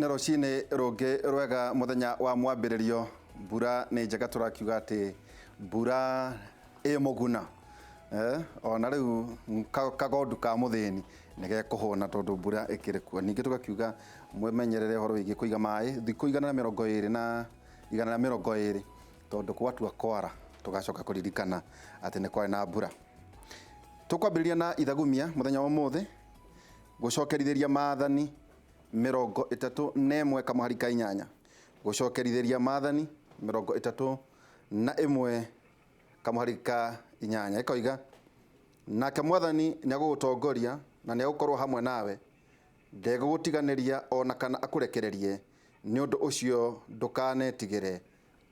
Nĩ rũcinĩ rũngĩ rwega mũthenya wa mwambĩrĩrio. Mbura nĩ njega, tũrakiuga atĩ mbura ĩ mũguna. Ona rĩu kagondu ka mũthĩni nĩ gekũhũna tondũ mbura ĩkĩrĩ kuo. Ningĩ tũgakiuga mwĩmenyerere ũhoro wĩgiĩ kũiga maĩ thikũ 120 na 120, tondũ gwatua kwara tũgacoka kũririkana atĩ nĩ kwarĩ na mbura. Tũkwambĩrĩria na ithagumia mũthenya wa ũmũthĩ, gũcokerithĩria maathani 31 kamũhari ka 8. Gũcokerithĩria maathani 31 kamũhari ka 8 ĩkoiga, nake mwathani nĩ agũgũtongoria na nĩ agũkorwo hamwe nawe, ndegũgũtiganĩria o na kana akũrekererie, nĩ ũndũ ũcio ndũkanetigĩre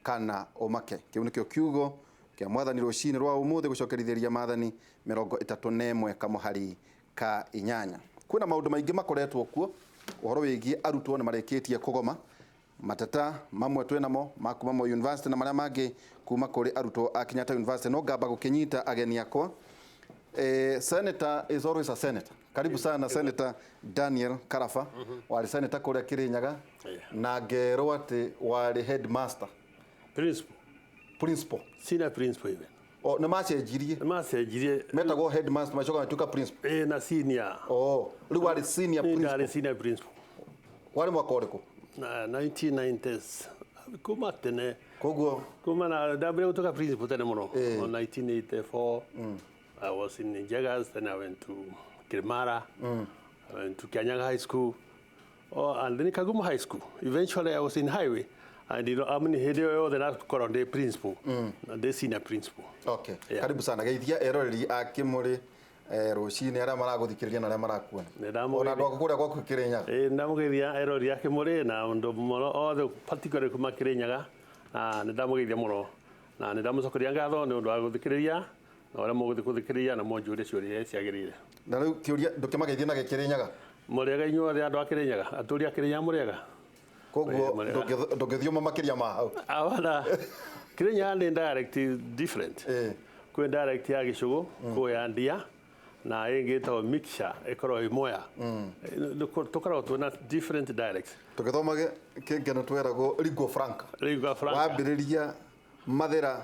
kana ũmake. Kĩu nĩkĩo kiugo kĩa mwathani rũcinĩ rwa ũmũthĩ, gũcokerithĩria maathani 31 kamũhari ka 8. Kwĩna maũndũ maingĩ makoretwo kuo ũhoro wĩgiĩ arutwo nĩ marĩkĩtie kũgoma. Mateta mamwe twĩ namo ma kuma Moi University na marĩa mangĩ kuma kũrĩ arutwo a Kenyatta University. No ngamba gũkĩnyita ageni akwa. Senator is always a senator. Karibu sana, Senator Daniel Karaba. Warĩ senator kũrĩa Kirinyaga na ngerwo atĩ warĩ headmaster. Principal. Principal. Senior principal even. O, nĩ macenjirie. Nĩ macenjirie. Metagwo headmaster, macoka matuĩka principal. Ĩ, na senior. Oh, rĩu warĩ senior Nĩ principal. Ndarĩ senior principal. Warĩ mwaka ũrĩkũ? Na 1990s kuma tene. Koguo kuma na ndambire gũtuĩka principal tene mũno. 1984. I was in Njegas, then I went to Kirimara. I went to Kianyaga High School. Oh, and then Kagumo High School. Eventually I was in Highway. And you know, I'm in hĩndĩ ĩyo yothe nakorwo ndĩ principal. Na ndĩ senior principal. Okay. Yeah. Karibu sana. Geithia eroreri a Kĩmũrĩ rũcinĩ arĩa maragũthikĩrĩria na arĩa marakuona. Nĩ ndamũgeithia. Ona andũ aku kũrĩa gwaku Kĩrĩnyaga. Ĩĩ, ndamũgeithia eroreri a Kĩmũrĩ na andũ mũno othe, particularly kuma Kĩrĩnyaga. Na nĩ ndamũgeithia mũno. Na nĩ ndamũcokeria ngatho nĩ ũndũ wa gũthikĩrĩria na ũrĩa mũgũthiĩ gũthikĩrĩria na mũnjũrie ciũria iria ciagĩrĩire. Na rĩu kĩũria, ndũkĩmageithie na gĩkĩrĩnyaga. Mũrĩega inyuothe andũ a Kĩrĩnyaga, atũri a Kĩrĩnyaga mũrĩega. Koguo Mũrĩega. Ndũngĩthioma makĩria ma hau. Abana, Kĩrĩnyaga nĩ dialect different. Kwĩ dialect ya Gĩcũgũ, kwĩ ya Ndia, na ĩngĩ ĩtagwo mixture ĩkoragwo ĩ Mwea. Tũkoragwo twĩna different dialects. Tũgĩthoma kĩngeno tweragwo lingua franca. Lingua franca. Wambĩrĩria Mathĩra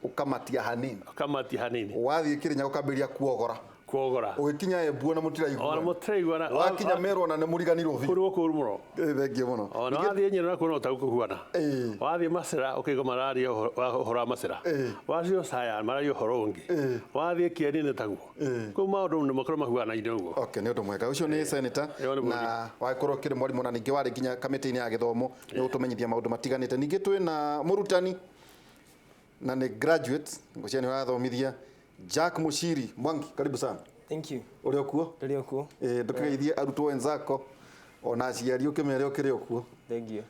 ũkamatia hanini. Ũkamatia hanini. Wathiĩ Kĩrĩnyaga ũkambĩrĩria kuogora. Kuogora. Ũgĩkinya Embu ona mũtiraiguana. Ona mũtiraiguana. Wakinya Meru ona nĩ mũriganirwo biũ. Kũrĩ kũru mũno. Thengiũ mũno. Ona wathiĩ Nyeri nakuo no ũtagũkũhuana. Wathiĩ Macera ũkaigua mararia ũhoro wa Macera. Wathiĩ Othaya mararia ũhoro ũngĩ. Wathiĩ Kieni nĩ taguo. Kũu maũndũ nĩ makorwo mahuanaine ũguo. Okay, nĩ ũndũ mwega. Ũcio nĩ senator na wagĩkorwo ũkĩrĩ mwarimũ na ningĩ warĩ nginya kamĩtĩ-inĩ ya gĩthomo, nĩ ũtũmenyithia maũndũ matiganĩte. Ningĩ twĩ na mũrutani na nĩ graduate, ngwĩciria nĩ ũrathomithia, Jack Mushiri Mwangi, karibu sana. Thank you. Ũrĩ o kuo? Ndĩrĩ o kuo. Ĩĩ, ndũkĩgeithie arutwo wenzako ona aciari ũkĩmere ũkĩrĩ o kuo. Thank you.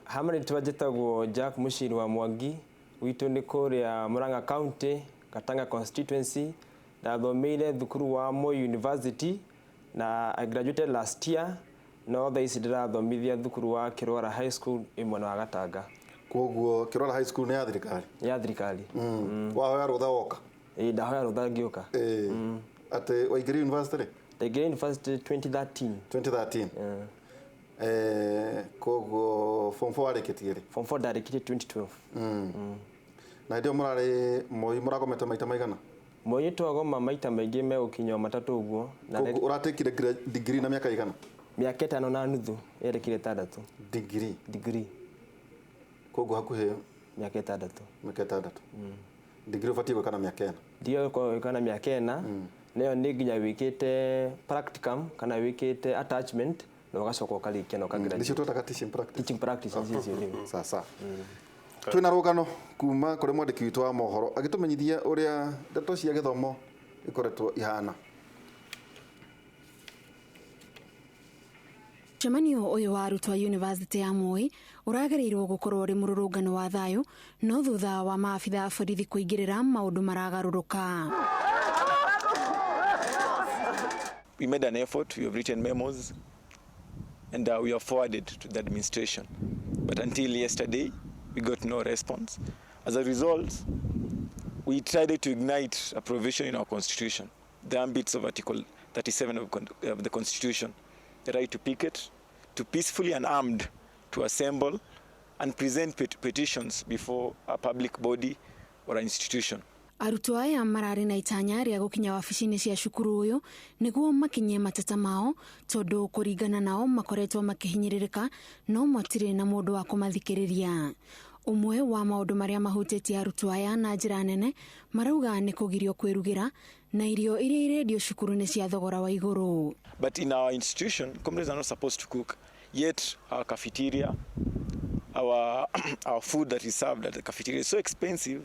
Ha marĩtwa njĩtagwo Jack Mushiri wa Mwangi, gwitũ nĩ kũrĩa Murang'a County, Gatanga constituency. Ndathomeire thukuru wa Moi University na I graduated last year, no thaa ici ndĩrathomithia thukuru wa Kĩrwara High School ĩ mwena wa Gatanga. Koguo Kĩrwara High School nĩ ya thirikari? Nĩ ya thirikari. Wahoya rũtha woka? Ĩĩ, ndahoya rũtha ngĩũka. Ĩĩ. Atĩ waingĩrire university rĩ? Ndaingĩrire university 2013. 2013? Yeah. Koguo form 4 warĩkĩtie rĩ? Form 4 ndarĩkirie 2012. Na hĩndĩ ĩyo mũrarĩ Moi mũragomete maita maigana? Moi twagoma maita maingĩ megũkinya o matatũ ũguo. Na Koguo ũratekire degree na mĩaka igana? Mĩaka 5 na nuthu, yerekire 6. Degree? Degree. Koguo hakuhĩ mĩaka 6. Mĩaka 6. Degree ũbatiĩ gwĩka na mĩaka 4? Degree ũkoragwo ũgĩka na mĩaka 4, nayo nĩ nginya wĩkĩte practicum kana wĩkĩte attachment na ũgacoka ũkarĩkia na ũkagraduate. Nĩcio twetaga teaching practice. Teaching practice nĩcio icio rĩu. Sasa. Twĩna rũgano kuma kũrĩ mwandĩki witũ wa mohoro agĩtũmenyithia ũrĩa ndeto cia gĩthomo ikoretwo ihana. Mũcemanio ũyũ wa arutwo a University ya Moi ũragĩrĩirwo gũkorwo ũrĩ mũrũrũngano wa thayũ, no thutha wa maabitha a borithi kũingĩrĩra maũndũ maragarũrũka. We made an effort, we have written memos and we have forwarded to the administration. But until yesterday, we got no response. As a result, we tried to ignite a provision in our constitution, the ambits of Article 37 of the Constitution, the right to picket, to peacefully and armed to assemble and present petitions before a public body or an institution. Arutwo aya mararĩ na itanya rĩa gũkinya wabici-inĩ cia cukuru ũyũ nĩguo makinyie mateta mao tondũ kũringana nao makoretwo makĩhinyĩrĩrĩka no matirĩ na mũndũ wa kũmathikĩrĩria. Ũmwe wa maũndũ marĩa mahutĩtie arutwo aya na njĩra nene marauga nĩ kũgirio kwĩrugĩra na irio iria irendio cukuru nĩ cia thogora wa igũrũ. But in our institution, comrades are not supposed to cook. Yet our cafeteria, our food that is served at the cafeteria is so expensive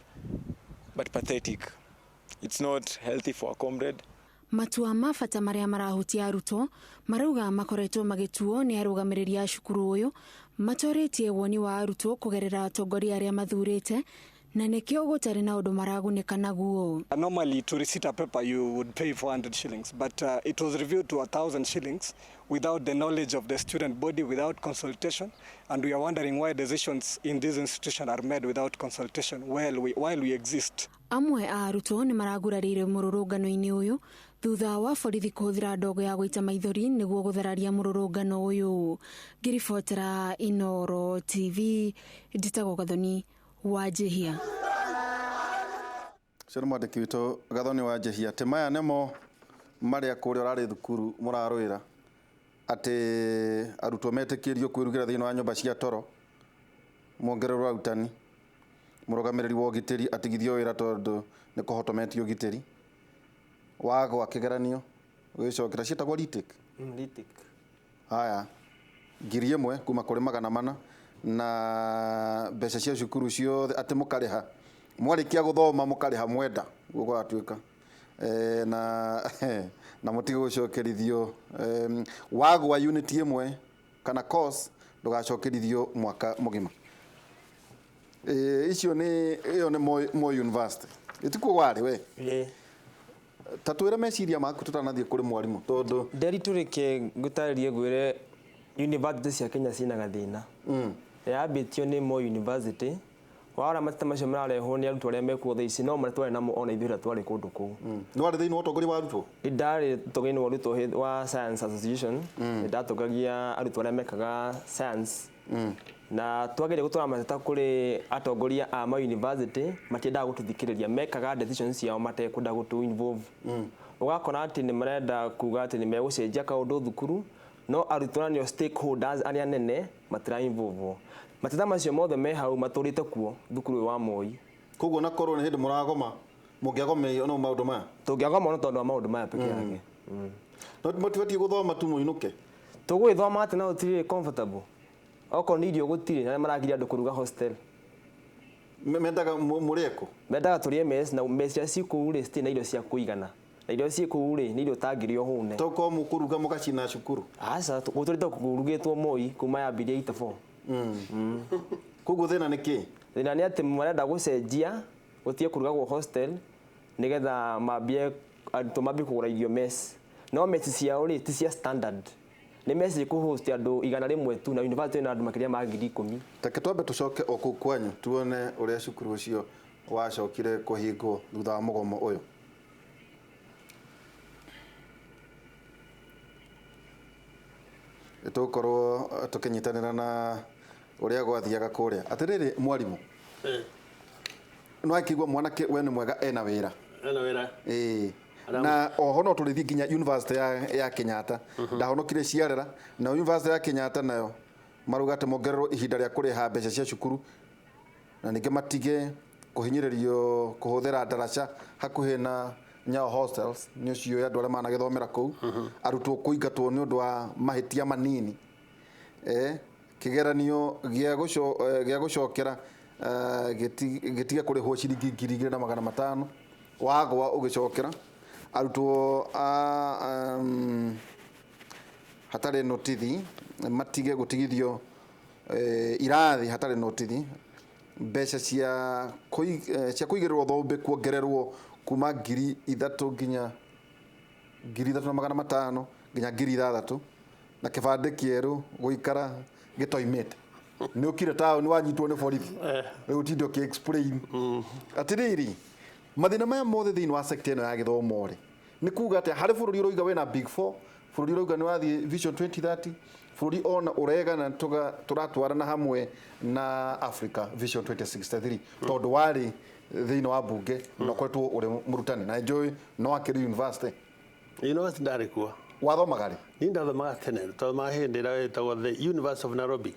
but pathetic. It's not healthy for a comrade. Matua ma bata marĩa marahutia arutwo marauga makoretwo magĩtuo nĩ arũgamĩrĩri a cukuru ũyũ matorĩtie woni wa arutwo kũgerera atongoria arĩa mathurĩte na nĩkĩo gũtarĩ na ũndũ maragunĩka naguo. Normally to receipt a paper you would pay 400 shillings, but it was reviewed to 1,000 shillings without the knowledge of the student body, without consultation, and we are wondering why decisions in this institution are made without consultation while we exist. Amwe a arutwo nĩ maragurarĩire mũrũrũngano-inĩ ũyũ thutha wa borithi kũhũthĩra ndogo ya gũita maithori nĩguo gũthararia mũrũrũngano ũyũ. Ngĩribotera Inooro TV, njĩtagwo Gathoni wa Njihia. Ũcio nĩ mwandĩki witũ Gathoni wa Njihia. Atĩ maya nĩmo marĩa kũrĩa ũrarĩ thukuru mũrarũĩra atĩ arutwo metĩkĩrio kwĩrugĩra thĩinĩ wa nyũmba cia toro, mongererwo arutani, mũrũgamĩrĩri wa ũgitĩri atigithio wĩra tondũ nĩ kũhotometie ũgitĩri, wagwa kĩgeranio ũgĩcokera ciĩtagwo retake. Retake. Haya, 1,000 kuma kũrĩ 400 na mbeca cia cukuru ciothe atĩ mũkarĩha mwarĩkia gũthoma mũkarĩha mwenda guo gwatuĩka na mũtige gũcokerithio wagwa unit ĩmwe kana course ndũgacokerithio mwaka mũgima. Icio nĩ ĩyo nĩ Moi University. Ĩtikuo warĩ we? Ta twĩre meciria maku tũtanathiĩ kũrĩ mwarimũ tondũ Nderi tũrĩke ngũtarĩrie ngwĩre university cia Kenya ciĩna gathĩna. Yambĩtio nĩ Moi University. Warora mateta macio mararehwo nĩ arutwo arĩa mekuo thaa ici no marĩa twarĩ namo ona ithuĩ rĩrĩa twarĩ kũndũ kũu. Nĩ warĩ thĩinĩ wa ũtongoria wa arutwo? Nĩ ndarĩ ũtongoria-inĩ wa arutwo wa Science Association. Nĩ ndatongoragia arutwo arĩa mekaga science. Na twageria gũtwara mateta kũrĩ atongoria a ma university matiendaga gũtũthikĩrĩria, mekaga decisions ciao matekwenda gũtũ involve. Ũgakora atĩ nĩ marenda kuga atĩ nĩ megũcenjia kaũndũ thukuru no arutwo na nĩo stakeholders arĩa nene matira involve. Mateta macio mothe me hau matũrĩte kuo thukuru ũyũ wa Moi. Koguo na korwo nĩ hĩndĩ mũragoma mũngĩagomeire no maũndũ maya? Tũngĩagoma no tondũ wa maũndũ maya peke yake. No mũtibatiĩ gũthoma tu mũinũke? Tũgũgĩthoma atĩ no tũtirĩ comfortable. Okorwo nĩ irio gũtirĩ, na maragiria andũ kũruga hostel. Mendaga mũrĩe kũ? Mendaga tũrĩe mess, na mess iria ciĩ kũu rĩ citirĩ na irio cia kũigana. Na irio ciĩ kũu rĩ nĩ irio ũtangĩrĩa ũhũne. Tokorwo mũkũruga mũgacina cukuru? Aca, gũtũrĩte kũrugĩtwo Moi kuma yambĩrĩria 84. Koguo thĩna nĩ kĩ? Thĩna nĩ atĩ marenda gũcenjia gũtige kũrugagwo hostel nĩgetha mambie arutwo mambie kũgũra irio mess. No mess ciao rĩ ti cia standard. Nĩ mess ĩkũhost andũ 100 tu na university ĩna andũ makĩria ma 10,000. Reke twambe tũcoke o kũu kwanyu tuone ũrĩa cukuru ũcio wacokire kũhingwo thutha wa mũgomo ũyũ. Tũgũkorwo tũkĩnyitanĩra na ũrĩa gwathiaga kũrĩa. Atĩrĩrĩ mwarimũ, no akĩigua mwanake we nĩ mwega ena wĩra. Ena wĩra. Na oho no tũrĩthiĩ nginya university ya Kenyatta. Ndahonokire ciarera na university ya Kenyatta nayo marauga atĩ mongererwo ihinda rĩa kũrĩha mbeca cia cukuru na ningĩ matige kũhinyĩrĩrio kũhũthĩra ndaraca hakuhĩ na Nyao hostels nĩ ũcio andũ arĩa managĩthomera kũu. Arutwo kũingatwo nĩ ũndũ wa mahĩtia manini. Kĩgeranio gĩa gũcokera gĩtige kũrĩhwo ciringi 2,500 wagwa ũgĩcokera. Arutwo a hatarĩ notithi matige gũtigithio irathi hatarĩ notithi. Mbeca cia kũigĩrĩrwo thũmbĩ kuongererwo kuma 3,000 nginya 3,500 nginya 6,000 na kĩbandĩ kĩerũ gũikara gĩtoimĩte. Nĩ ũkire taũni wanyitwo nĩ borithi rĩu ũtinde ũkĩ explain. Atĩrĩrĩ, mathĩna maya mothe thĩinĩ wa sector ĩno ya gĩthomo rĩ nĩ kuga atĩ harĩ bũrũri ũroiga wĩna big four Bũrũri ũrauga nĩ wathiĩ Vision 2030, bũrũri ona ũregana tũratwarana hamwe na Africa Vision 2063, tondũ warĩ thĩinĩ wa mbunge na ũkoretwo ũrĩ mũrutani na njũĩ no akĩrĩ university. University ndarĩ kuo. Wathomaga rĩ? Niĩ ndathomaga tene, twathomaga hĩndĩ ĩrĩa ĩtagwo the University of Nairobi.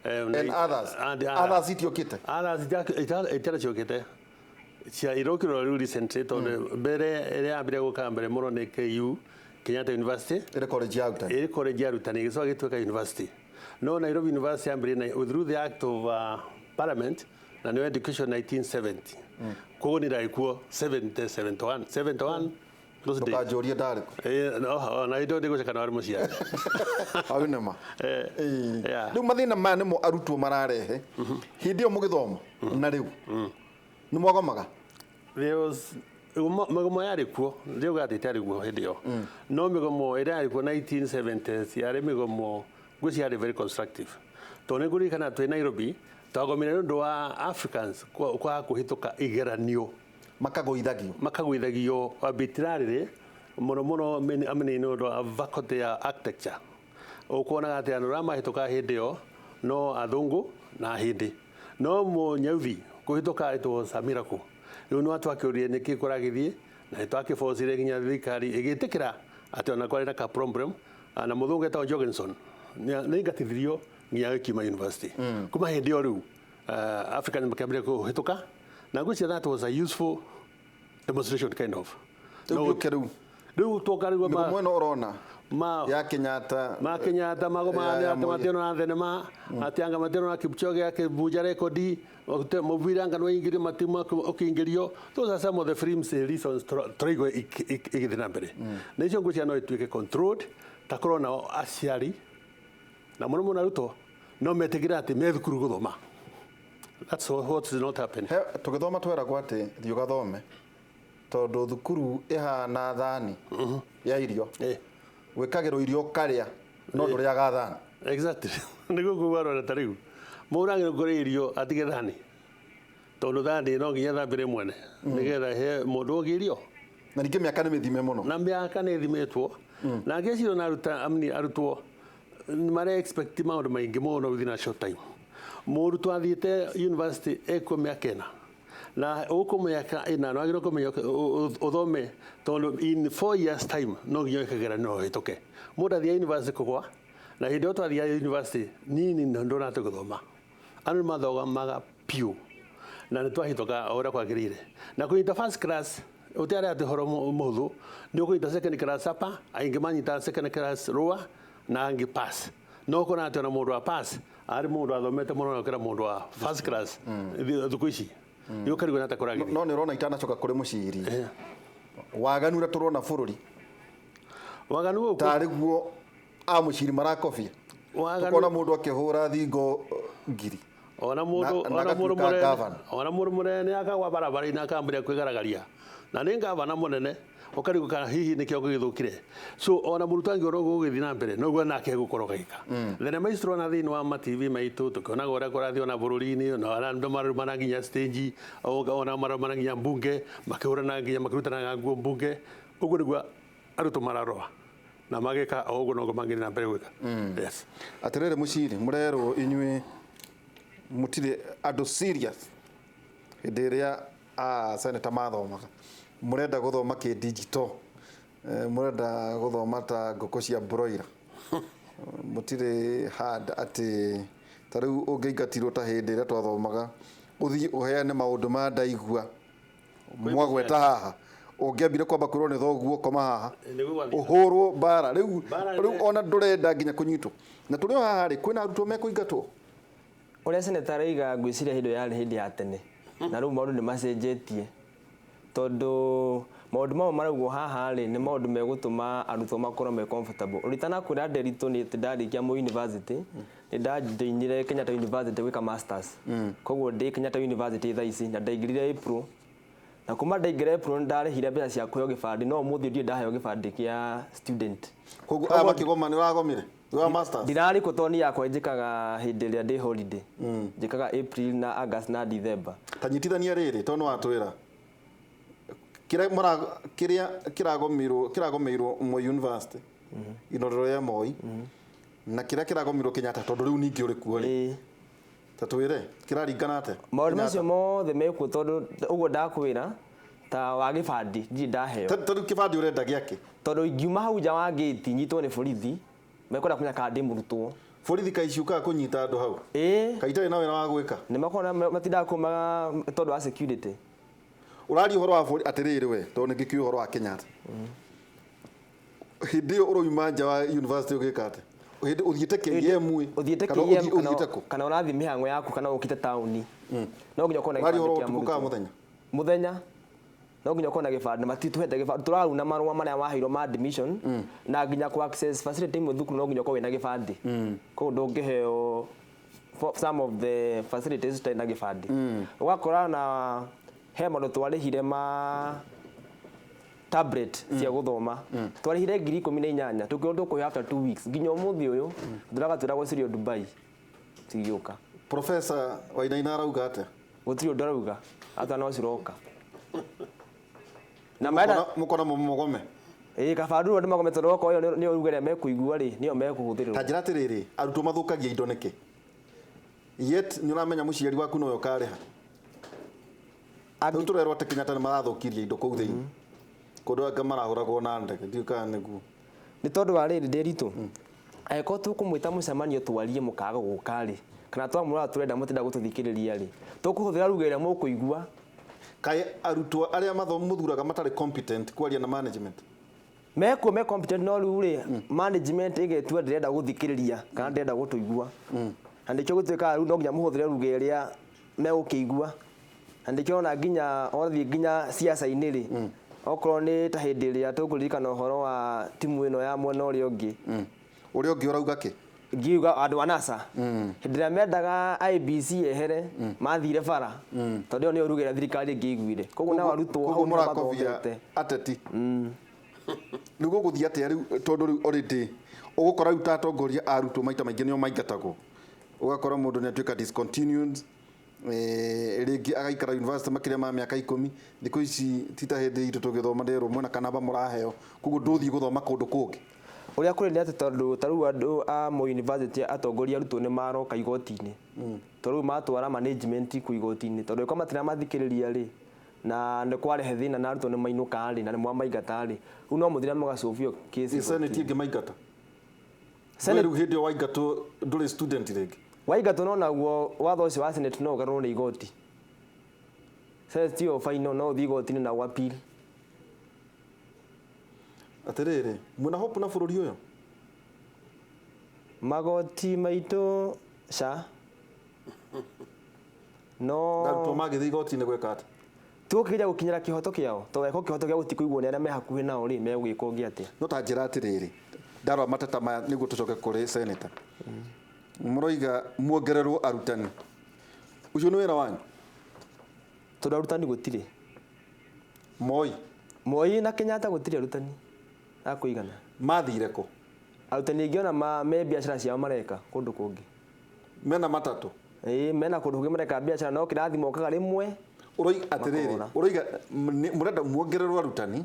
And others. And others itiokĩte. Others itarĩ ciũkĩte, cia irokirwo rĩu recently, tondũ mbere ĩrĩa yambire gũka mbere mũno nĩ KU, Kenyatta University. Ĩrĩ college ya arutani. Ĩrĩ college ya arutani, ĩgĩcoka gĩtuĩka university. No Nairobi University yambĩrĩirie na through the act of parliament, na nĩyo education 1970. Koguo nĩ ndarĩ kuo 70, 71, 71, those days. Ndũkanjũrie ndarĩ kũ. No, na indo ndigũceka na warĩ mũciari. Hau nĩ ma. Yeah. Rĩu mathĩna maya nĩmo arutwo mararehe. Hĩndĩ ĩyo mũgĩthoma na rĩu nĩ mwagomaga? There was mĩgomo yarĩ kuo, ndiuga atĩ ĩtiarĩ kuo hĩndĩ ĩyo, no mĩgomo ĩrĩa yarĩ kuo 1970s yarĩ mĩgomo ngwĩciria yarĩ very constructive, tondũ nĩ ngũririkana twĩ Nairobi twagomire nĩ ũndũ wa Africans kwaga kũhĩtũka igeranio. Makagũithagio. Makagũithagio arbitrarily mũno mũno nĩ ũndũ wa faculty ya architecture. Ũkuonaga atĩ andũ arĩa mahĩtũkaga hĩndĩ ĩyo no athũngũ na ahĩndĩ, no mũnyeuthi kũhĩtũka it was a miracle. Rĩu nĩ twakĩũrire nĩkĩ kũragĩthiĩ, na nĩ twakĩbocire nginya thirikari ĩgĩtĩkĩra atĩ ona kwarĩ na ka problem, na mũthũngũ etagwo Jorgensen nĩ aingatithirio nginya agĩkiuma university. Kuma hĩndĩ ĩyo rĩu Africans makĩambĩrĩria kũhĩtũka, na ngwĩciria that was a useful demonstration kind of. Rĩu gĩũke rĩu. Rĩu twoka rĩu mĩgomo ĩno ũrona ya Kenyatta, ma Kenyatta magoma ya atĩ Moi. mationa na thenema, atĩ anga mationa na Kipchoge akĩbunja rekondi, mũbira anga nĩwaingĩrio matimu ũkĩingĩrio. Those are some of the films, reasons tũraigua igĩthiĩ na mbere, na icio ngwĩciria no ituĩke controlled, ta korwo nao aciari na mũno mũno arutwo no metĩkĩre atĩ me thukuru gũthoma. That's what is not happening. Tũgĩthoma tweragwo atĩ thiĩ ũgathome tondũ thukuru ĩhana thani ya irio, gwĩkagĩrwo irio ũkarĩa no ndũrĩaga thani. Exactly. Nĩguo kuga rora ta rĩu mũndũ agĩrĩirwo kũrĩa irio atige thani, tondũ thani no nginya thambĩre mwene nĩgetha he mũndũ ũngĩ irio. Na ningĩ mĩaka nĩ mĩthime mũno. Na mĩaka nĩ ĩthimĩtwo, na ngĩciria ona amni arutwo mare expect maũndũ maingĩ mũno within a short time. Mũrutwo athiĩte university ekuo mĩaka 4, na ũkũ mĩaka 4 nĩ wagĩrĩirwo kũmenya ũthome, tondũ in 4 years time no nginya wĩke kĩgeranio no ũhĩtũke. Mũndũ athiaga university kũgwa, na hĩndĩ ĩyo twathiaga university nini ndũrate gũthoma, andũ nĩ mathomaga piũ na nĩ twahĩtũka o ũrĩa kwagĩrĩire. Na kũnyita first class ũtiarĩ atĩ ũhoro mũhũthũ, nĩ ũkũnyita second class upper, aingĩ manyitaga second class lower na angĩ pass. No ũkona atĩ ona mũndũ wa pass arĩ mũndũ athomete mũno gũkĩra mũndũ wa first class thikũ ici. Nĩ ũkarigwo nĩ atĩa kũragĩthiĩ. No nĩ ũrona itanacoka kũrĩ mũciri waganu ũrĩa tũrona bũrũri. Waganu gũkũ tarĩ guo a mũciri marakobia. Waganu Tũkona mũndũ akĩhũra thingo ngiri. Ona mũndũ, Na ona mũndũ agatuĩka mũnene, gavana. ona mũndũ mũnene akagwa barabara-inĩ akambĩrĩria kwĩgaragaria, na nĩ gavana mũnene, ũkarigwo kana hihi nĩkĩo gĩgĩthũkire. So ona mũrutwo angĩona ũguo gũgĩthiĩ na mbere noguo nake egũkorwo agĩka. Thenema ici tũrona thĩinĩ wa ma TV maitũ, tũkĩonaga ũrĩa kũrathiĩ ona bũrũri-inĩ, ona andũ mararumana nginya stage, ona mararumana nginya mbunge, makĩhũrana nginya makĩrutanaga nguo mbunge. Ũguo nĩguo arutwo mararora na mageka o ũguo noguo mangĩthiĩ na mbere gwĩka. Yes. Atĩrĩrĩ mũciri, mũrerwo inyuĩ mũtirĩ andũ serious hĩndĩ ĩrĩa a senator mathomaga, mũrenda gũthoma kĩ digital, mũrenda gũthoma ta ngũkũ cia broiler, mũtirĩ hard atĩ ta rĩu ũngĩingatirwo ta hĩndĩ ĩrĩa twathomaga ũthiĩ ũheane maũndũ ma ndaigua mwagweta haha, ũngĩambire kwamba kwĩrwo nĩ thoguo koma haha, Nĩguo gwathiĩ. ũhũrwo mbara rĩu. Mbara Rĩu ona ndũrenda nginya kũnyitwo, na tũrĩ o haha rĩ, kwĩna arutwo mekũingatwo. Ũrĩa seneta araiga ngwĩciria hĩndĩ ĩyo yarĩ hĩndĩ ya tene, na rĩu maũndũ nĩ macenjetie, tondũ maũndũ mamwe maraugwo haha rĩ nĩ maũndũ megũtũma arutwo makorwo me comfortable. Ũritanakwĩra Nderitu nĩ atĩ ndarĩkia Moi University nĩ ndajoinire Kenyatta University gwĩka masters. Koguo ndĩ Kenyatta University thaa ici, na ndaingĩrire April, na kuma ndaingĩra April nĩ ndarĩhire mbeca cia kũheo gĩbandĩ, no ũmũthĩ ndirĩ ndaheo gĩbandĩ kĩa student. Koguo aya makĩgoma nĩ ũragomire wa masters? Ndirarĩ kũ tondũ niĩ yakwa njĩkaga hĩndĩ ĩrĩa ndĩ holiday, njĩkaga April na August na December. Ta nyitithania rĩrĩ, tondũ nĩ watwĩra kĩrĩa kĩragomeirwo Moi University. Inorero ya Moi na kĩrĩa kĩragomirwo Kenyatta tondũ rĩu ningĩ ũrĩ kuo rĩ, ta twĩre kĩraringana atĩa? Maũndũ macio mothe mekuo tondũ ũguo ndakwĩra ta wa gĩbandĩ ndirĩ ndaheo. Ta rĩu kĩbandĩ ũrenda gĩake? Tondũ ingiuma hau nja wa gate nyitwo nĩ borithi, mekwenda kũmenya kana ndĩ mũrutwo. Borithi kaĩ ciũkaga kũnyita andũ hau? Ĩĩ. Kaĩ itarĩ na wĩra wa gwĩka? Nĩ makoragwo matindaga kũu tondũ wa security. Ũraria ũhoro wa borithi atĩrĩrĩ we, tondũ nĩ ngĩkiuga ũhoro wa Kenyatta. Hĩndĩ ĩyo ũroima nja wa university ũgĩka atĩa? Hĩndĩ ũthiĩte KM ĩ? Ũthiĩte Kana KM ũthiĩte kũ? kana ũrathiĩ mĩhang'o yaku kana ũkĩte taũni. No nginya ũkorwo na Ũraria gĩbandĩ ũhoro kĩa ũtukũ kana mũrutwo. mũthenya? Mũthenya. No nginya ũkorwo na gĩbandĩ, matitũhete gĩbandĩ, tũraruna marũa marĩa waheirwo ma admission na nginya ku access facility imwe thukuru no nginya ũkorwo wĩna gĩbandĩ. Koguo ndũngĩheo some of the facilities ũtarĩ na gĩbandĩ. Ũgakora na he maũndũ twarĩhire ma tablet cia gũthoma. Twarĩhire 18,000 tũkĩrwo tũkũheo after 2 weeks nginya ũmũthĩ ũyũ tũraga twĩragwo cirio Dubai cigĩũka. Professor Wainaina arauga atĩa? Gũtirĩ ũndũ arauga, ata no ciroka. Na marenda Mũkona mũgome. Ĩĩ, kaba andũ andũ magome tondũ okorwo ĩyo nĩyo ruga ĩrĩa mekũigua rĩ, nĩyo mekũhũthĩrwo. Ta njĩra atĩrĩrĩ, arutwo mathũkagia indo nĩkĩ? Yet nĩ ũramenya mũciari waku nowe ũkarĩha. Rĩu tũrerwo atĩ Kenyatta nĩ marathũkirie indo kũu thĩinĩ. Kũndũ angĩ marahũragwo na ndege, ndiũĩ kana nĩguo. Nĩ tondũ wa rĩrĩ Ndĩritũ, angĩkorwo tũkũmwĩta mũcemanio twarie mũkaga gũka rĩ, kana twamwĩra tũrenda mũtenda gũtũthikĩrĩria rĩ, tũkũhũthĩra ruga ĩrĩa mũkũigua. Kaĩ arutwo arĩa mũthuraga matarĩ competent kwaria na management? Mekuo me competent no rĩu rĩ, management ĩgetua ndĩrenda gũthikĩrĩria kana ndĩrenda gũtũigua. Na nĩkĩo gũtuĩkaga rĩu no nginya mũhũthĩre ruga ĩrĩa megũkĩigua. Na nĩkĩo ona nginya wathiĩ nginya siasa-inĩ rĩ, okorwo nĩ ta hĩndĩ ĩrĩa tũkũririkana ũhoro wa timu ĩno ya mwena ũrĩa ũngĩ. Ũrĩa ũngĩ ũrauga kĩ? Ngiuga andũ a NASA. Hĩndĩ ĩrĩa mendaga IEBC yehere, mathire bara. Tondũ ĩyo nĩyo ruga ĩrĩa thirikari ĩngĩaiguire. Koguo nao arutwo hau Koguo nĩho mũrakobia mathomete. ateti. Rĩu gũgũthiĩ atĩa rĩu tondũ rĩu already ũgũkora rĩu ta atongoria a arutwo maita maingĩ nĩo maingatagwo. Ũgakora mũndũ nĩ atuĩka discontinued, rĩngĩ agaikara university makĩria ma mĩaka 10. Thikũ ici ti ta hĩndĩ itũ tũgĩthoma nderwo mwena kanamba mũraheo, koguo ndũthiĩ gũthoma kũndũ kũngĩ. Ũrĩa kũrĩ nĩ atĩ tondũ ta rĩu andũ a Moi University atongoria arutwo nĩ maroka igoti-inĩ. Tondũ rĩu matwara management kũ igoti-inĩ, tondũ angĩkorwo matiramathikĩrĩria rĩ, na nĩ kwarehe thĩna na arutwo nĩ mainũka rĩ, na nĩ mwamaingata rĩ, rĩu no mũthire mũgacũbio case Ĩ Senate igoti-inĩ. ĩngĩmaingata? Senate Rĩu hĩndĩ ĩyo waingatwo ndũrĩ student rĩngĩ. Waingatwo no naguo watho ũcio wa Senate no ũgarũrwo nĩ igoti. Senate tiyo final, no ũthiĩ igoti-inĩ na appeal. Atĩrĩrĩ, mwĩna hope na bũrũri ũyũ? Magoti maitũ ca. No Arutwo magĩthiĩ igoti-inĩ gwĩka atĩa? Tũgũkĩgeria gũkinyĩra kĩhoto kĩao, tondũ angĩkorwo kĩhoto kĩao gĩtikũiguo nĩ arĩa me hakuhĩ nao rĩ, megũgĩka ũngĩ atĩa? No ta njĩra atĩrĩrĩ, ndarora mateta maya nĩguo tũcoke kũrĩ senator. Mũroiga muongererwo arutani. Ũcio nĩ wĩra wanyu? Tondũ arutani gũtirĩ. Moi. Moi na Kenyatta gũtirĩ arutani a kũigana. Mathire kũ? Arutani aingĩ ona me biacara ciao mareka kũndũ kũngĩ. Mena matatũ? Ĩĩ, mena kũndũ kũngĩ mareka biacara no kĩrathi mokaga rĩmwe. Ũroiga atĩrĩrĩ, Makora. ũroiga mũrenda muongererwo arutani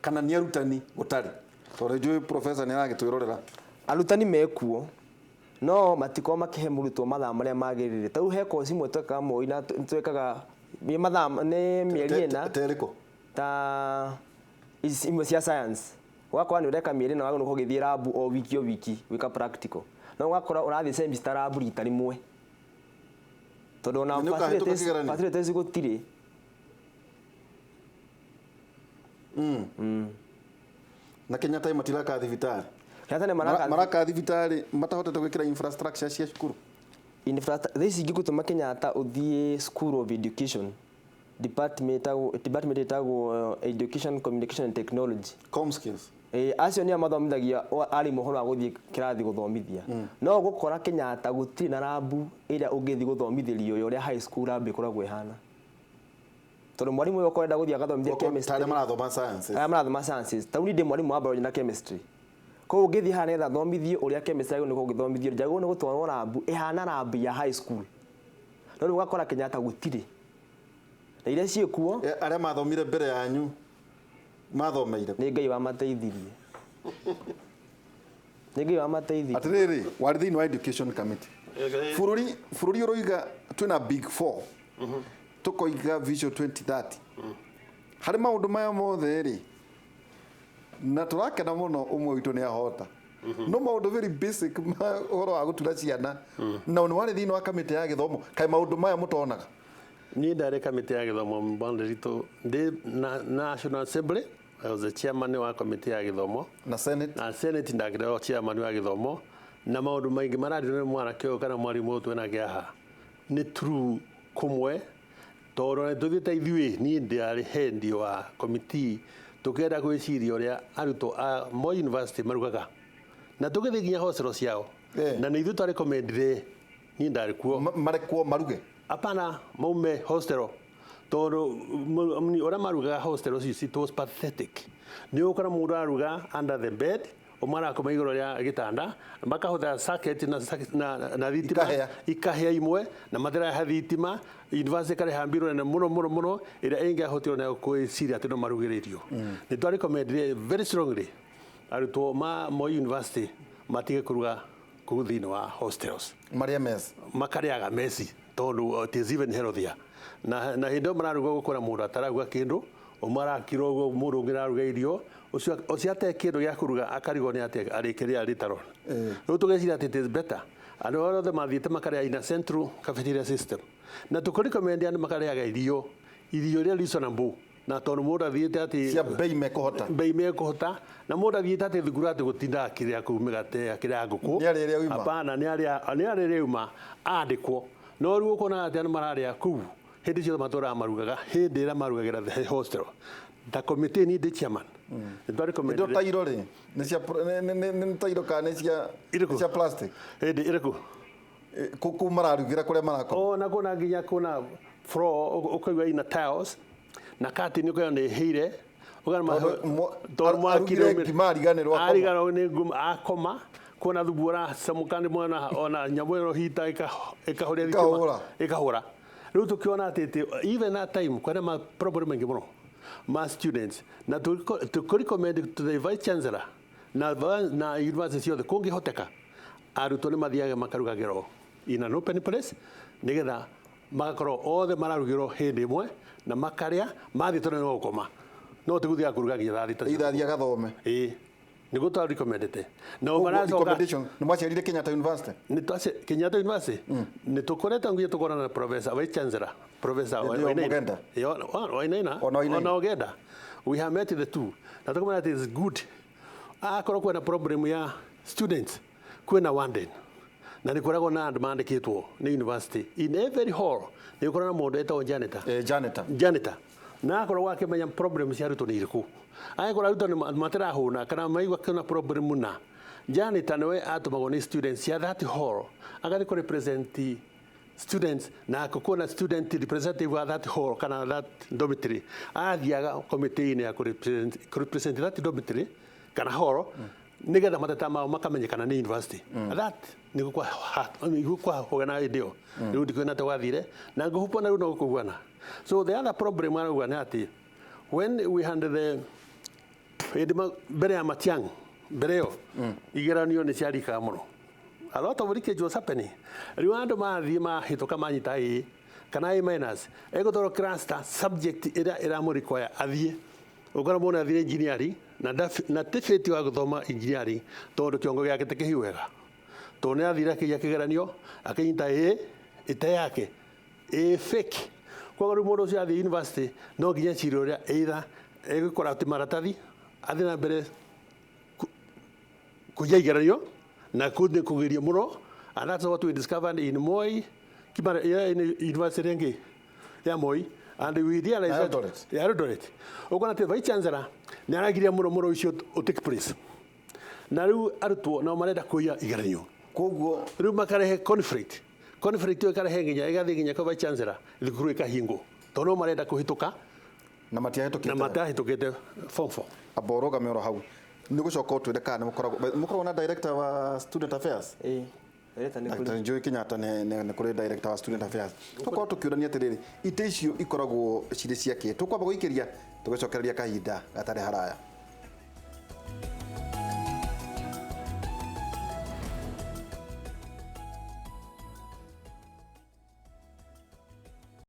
kana nĩ arutani gũtarĩ? Tondũ njũĩ professor nĩ aragĩtwĩrorera. Arutani mekuo no matikorwo makĩhe mũrutwo mathaa marĩa magĩrĩire. Ta rĩu he course imwe twekaga Moi na twekaga nĩ mathaa nĩ mĩeri ĩna. Ta ĩrĩkũ? Ta imwe cia science. Ũgakora nĩ ũreka mĩeri ĩna wagĩrĩirwo nĩ gũthiĩ lab o wiki o wiki gwĩka practical. No ũgakora ũrathiĩ semester lab rita rĩmwe. Tondũ ona Nĩ ũkahĩtũka kĩgeranio? facilities gũtirĩ. Na Kenyatta matiraka thibitarĩ. Kenyatta nĩ maraka Maraka thibitarĩ matahotete gwĩkĩra infrastructure cia cukuru. Thaa ici ingĩgũtũma Kenyatta ũthiĩ School of Education department ĩtagwo Education, Communication and Technology. Com skills. Acio nĩo mathomithagia arimũ ũhoro wa gũthiĩ kĩrathi gũthomithia. No ũgũkora Kenyatta gũtirĩ na rabu ĩrĩa ũngĩthiĩ gũthomithĩrio ya ũrĩa high school lab ĩkoragwo ĩhana. Tondũ mwarimũ ũyũ okorwo arenda gũthiĩ agathomithia Okorwo chemistry. Ta arĩa marathoma sciences. Arĩa marathoma sciences. Ta rĩu niĩ ndĩ mwarimũ wa biology na chemistry. Koguo ũngĩthiĩ haha nĩgetha thomithie ũrĩa chemistry yagĩrĩirwo nĩ gũgĩthomithio, njagĩrĩirwo nĩ gũtwarwo lab ĩhana lab ya high school. No rĩu ũgakora Kenyatta gũtirĩ. Na iria ciĩkuo, Arĩa mathomire mbere yanyu mathomeire. Nĩ Ngai wamateithirie. Nĩ Ngai wamateithirie. Atiriri, warĩ thĩinĩ wa education committee. Bũrũri ũroiga twĩna big four, tũkoiga Vision 2030 harĩ maũndũ maya mothe rĩ, na tũrakena mũno ũmwe witũ nĩ ahota, no maũndũ very basic ma ũhoro wa gũtura ciana, na nĩ warĩ thĩinĩ wa kamĩtĩ ya gĩthomo, kaĩ maũndũ maya mũtonaga? Niĩ ndarĩ kamĩtĩ ya gĩthomo bonde ritũ ndĩ na National Assembly. I was the chairman wa kamĩtĩ ya gĩthomo. Na Senate? Na Senate ndakĩrĩ chairman wa gĩthomo, na maũndũ maingĩ marario nĩ mwanake ũyũ kana mwarimũ ũyũ twĩnake haha nĩ true kũmwe, tondũ nĩ tũthiĩte ithuĩ. Niĩ ndĩarĩ head wa committee, tũkĩenda gwĩciria ũrĩa arutwo a Moi University marugaga na tũgĩthiĩ nginya hostel ciao. Na nĩ ithuĩ twarecommendire, niĩ ndarĩ kuo. Marekwo maruge? Hapana, maume hostel, tondũ ũrĩa marugaga hostel ũcio, it was pathetic. Nĩ ũgũkora mũndũ aruga under the bed, ũmwe arakoma igũrũ rĩa gĩtanda, makahũthĩra socket na thitima. Ikahĩa. Ikahĩa imwe na matirareha thitima. University ĩkarĩha mbirũ nene mũno mũno mũno ĩrĩa ĩngĩahotirwo nayo gwĩciria atĩ no marugĩre irio. Nĩ twarecommendire very strongly arutwo ma Moi University matige kũruga kũu thĩinĩ wa hostels. Marĩa mess. Makarĩaga mess, tondũ it is even healthier. Na hĩndĩ ĩyo mararuga, gũkora mũndũ atararuga kĩndũ, ũmwe arakira ũguo, mũndũ ũngĩ araruga irio, ũcio ate kĩndũ gĩa kũruga akarigwo nĩ atĩa arĩkĩrĩa rĩtaro. Rĩu tũgeciria atĩ it is better andũ arĩa othe mathiĩte makarĩa in a central cafeteria system, na tũkũrecommend andũ makarĩaga irio iria reasonable, na tondũ mũndũ athiĩte atĩ Cia bei mekũhota. Bei mekũhota, na mũndũ athiĩte atĩ thukuru atĩ gũtinda akĩrĩa kũu mĩgate, akĩrĩa ngũkũ. Nĩ arĩa ĩrĩa uima. Hapana, nĩ arĩa ĩrĩa uma andĩkwo, no rĩu ũkonaga atĩ andũ mararĩa kũu hĩndĩ ciothe matũraga marugaga hĩndĩ ĩrĩa marugagĩra the hostel. Ta committee, niĩ ndĩ chairman, nĩ twarecommendire. Indo tairo rĩ, nĩ cia nĩ tairo kana nĩ cia Irĩkũ? Nĩ cia plastic? Hĩndĩ ĩrĩkũ? Kũu mararugĩra kũrĩa marakoma. O na kuna nginya kuna floor ũkaigua ina tiles na curtain ũkaigua nĩ ĩhĩire. Tondũ mwaki arugire ngima ariganĩrwo akoma. Ariganĩrwo nĩ nguma akoma, kuona thubu ũracamũka nĩ mwena ona nyamũ ĩno hita ĩkahoria thitima. Ĩkahũra. Ĩkahũra. Rĩu tũkĩona atĩ even that time kwĩna ma problem maingĩ mũno ma students, na tũkĩrecommend to the vice chancellor na university ciothe, kũngĩhoteka arutwo nĩ mathiaga makarugagĩrwo in an open place, nĩgetha magakorwo othe mararugĩrwo hĩndĩ ĩmwe na makarĩa mathiĩ, tondũ nĩ gũkoma no tigũthiaga kũruga nginya thaa 6 cia Either athiĩ agathome. Ĩĩ, nĩguo twarecommendete na Koguo maracoka. Recommendation nĩ mwacerire Kenyatta University? Nĩ twace Kenyatta University nĩ tũkoretwo nginya tũkorana na professor, vice chancellor, Professor Hĩndĩ ĩyo Wainaina. Mũgenda? Ĩyo, Wainaina. Ona Wainaina. Ona Ogenda. We have met the two na tũkamenya atĩ it's good akorwo kwĩna problem ya students, kwĩna warden, na nĩ koragwo na andũ mandĩkĩtwo nĩ university. In every hall nĩ gũkoragwo na mũndũ etagwo janitor. Janitor. Janitor, na akoragwo akĩmenya problem cia arutwo nĩ irĩkũ. Angĩkorwo arutwo nĩ matirahũna kana maigua kwĩna problem, na janitor nĩwe atũmagwo nĩ students cia that hall agathiĩ kũ represent students, na kuona student representative wa that hall kana that dormitory athiaga committee-inĩ ya kũ represent that dormitory kana hall, nigetha mateta mao makamenyekana nĩ university. That nĩguo kwahũgana hĩndĩ ĩyo. Rĩu ndikwĩna twathire na ngũhupwo na rĩu no gũkũguana. So the other problem arauga nĩ atĩ when we had the hĩndĩ mbere ya Matiang'i, mbere ĩyo igeranio nĩ ciarikaga mũno, a lot of leakage was happening. Rĩu andũ mathiĩ mahĩtũka manyita A kana A minus, egũtwarwo cluster subject ĩrĩa ĩramũrequire athiĩ. Ũkora mũndũ athire engineering na ti fit wa gũthoma engineering, tondũ kĩongo gĩake ti kĩhiũ wega, tondũ nĩ athire akĩiya kĩgeranio akĩnyita A ĩte yake A fake. Koguo rĩu mũndũ ũcio athiĩ university no nginya ecirie ũrĩa either egũkora atĩ maratathi athiĩ na mbere kũiya igeranio na kũu nĩ kũgeria mũno. And that's what we discovered in Moi Kimara, yeah, in university ĩngĩ ya Moi, and we realized Ya that Eldoret. Ya Eldoret. Ũkona atĩ vice chancellor nĩ aragiria mũno mũno ũcio ũ take place, na rĩu arutwo nao marenda kũiya igeranio. Koguo rĩu makarehe conflict ĩyo ĩkarehe nginya ĩgathiĩ nginya kwa vice chancellor, thukuru ĩkahingwo tondũ no marenda kũhĩtũka. Na matiahĩtũkĩte. Na matahĩtũkĩte form 4. Amba ũrũgame oro hau, nĩ gũcoka ũtwĩre kana nĩ mũkoragwo na director wa student affairs. Ĩĩ, director nĩ kũrĩ. Dr. Njũĩ Kenyatta nĩ kũrĩ director wa student affairs. Tũkorwo tũkĩũrania atĩrĩrĩ, itĩ icio ikoragwo cirĩ cia kĩ? Tũkwamba gũikĩria tũgĩcokereria kahinda gatarĩ haraya.